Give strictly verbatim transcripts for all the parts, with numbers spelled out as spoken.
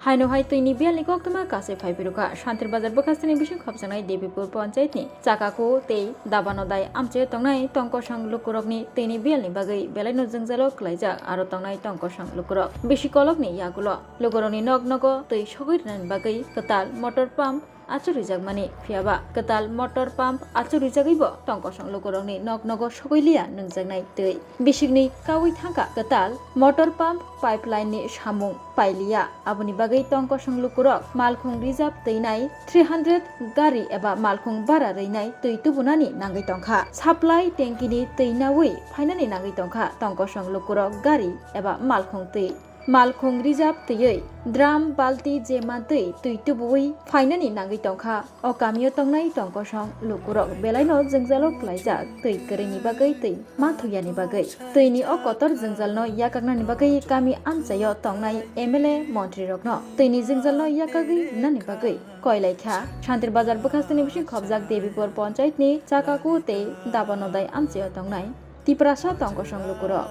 Haino hai twini biyalni koktwma kase phai phirukha. Shantir Bazar bwkhasteni bising khopjaknai Debipur Panchayatni Chakaku tei Dabanodai amchaio tongnai tongkosong lukurokni twini biyalni bagwi belaino jwngjalo kwlaijak aro tongnai tongkosong lukurok. Bisi kolokni yagulo lukurokni nok nogo twi sogwi rwnani bagwi kwtal motor pump achuk rijakmani, phiyaba kwtal motor pump achuk rijagwibo tongkosong lukurokni nok nogo sogwi liya nungjaknai twi. Bisikni kaui thangkha kwtal motor pump pipeline ni samung pailiya, aboni bagwi tongkosong lukurok malkhung reserve twinai three hundred gari eba malkhung bara rwinai twi tubunani nangwi tongkha. Supply tanki ni twi naui phainani nangwi tongkha tongkosong lukurok gari eba malkhung twi. Malkhung reserve twiwi drum, balti, je mantwi twi tubuwi phainani nangwi tongkha. O kamio tongnai tongkosong lukurok belaino jwngjalo kwlaijak twi kwrwini bagwi twi ma thukyani bagwi. Twini o kotor jwngjalno yakaknani bagwi kami amchaio tongnai M L A, montrirokno twini jwngjalno yakagwi rwnani bagwi koilaikha. Shantir Bazar bwkhasteni bising khopjak Debipur Panchayatni Chakaku tei Dabanodai amchaio tongnai Tiprasa tongkosong lukurok.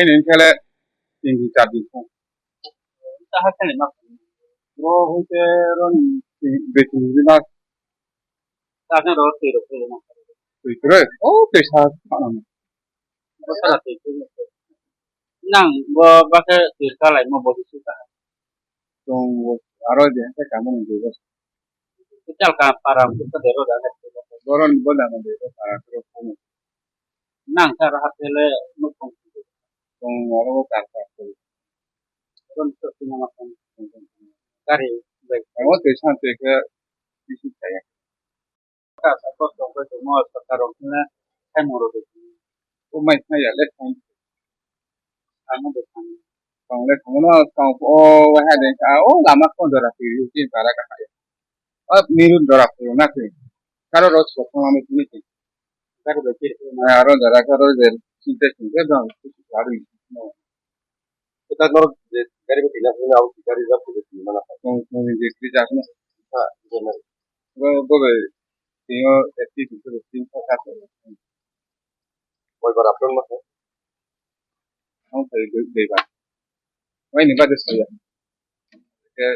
Nini khe le tin din char din thung. Taha khe le ma. Bro hoite ron dui tin din ma. Taha ro twi ro khe ma. Twi kre. O twi sa ma. Bo sala twi kre. Nang bo ba khe twi ka lai mo bo si ta. Tung aro je khe kamu ni dui bos. Chal ka para ko ka dero da. Boron bo da ma de para ko ko. Nang sa ra hat le no kong. Kong aro ka ka ko. Ron to ti ma kong. Gari bai. Amo te san te ka bisi kaya. Ka sa ko to ko mo sa ka ro na. Kai mo ro de. Ko mai sa ya le kai. Ano de kai. Kong le kong no kong o wa ha de ka o lama ko dora ti ti para ka. O miru dora phaio na khe. Karo rot sokma me tini khe. Karo rot khe. Aro dara karo je sinte sinte dong. Karo. Kita nor je gari be tina phone au gari jab khe tina mana. Kong kong je kri jak na. Ha, je na. Bo bo be tino eti tu tu tin ka ka. Boy bara phone ma. Ang thai dei dei ba. Wai ni ba de saya. Ke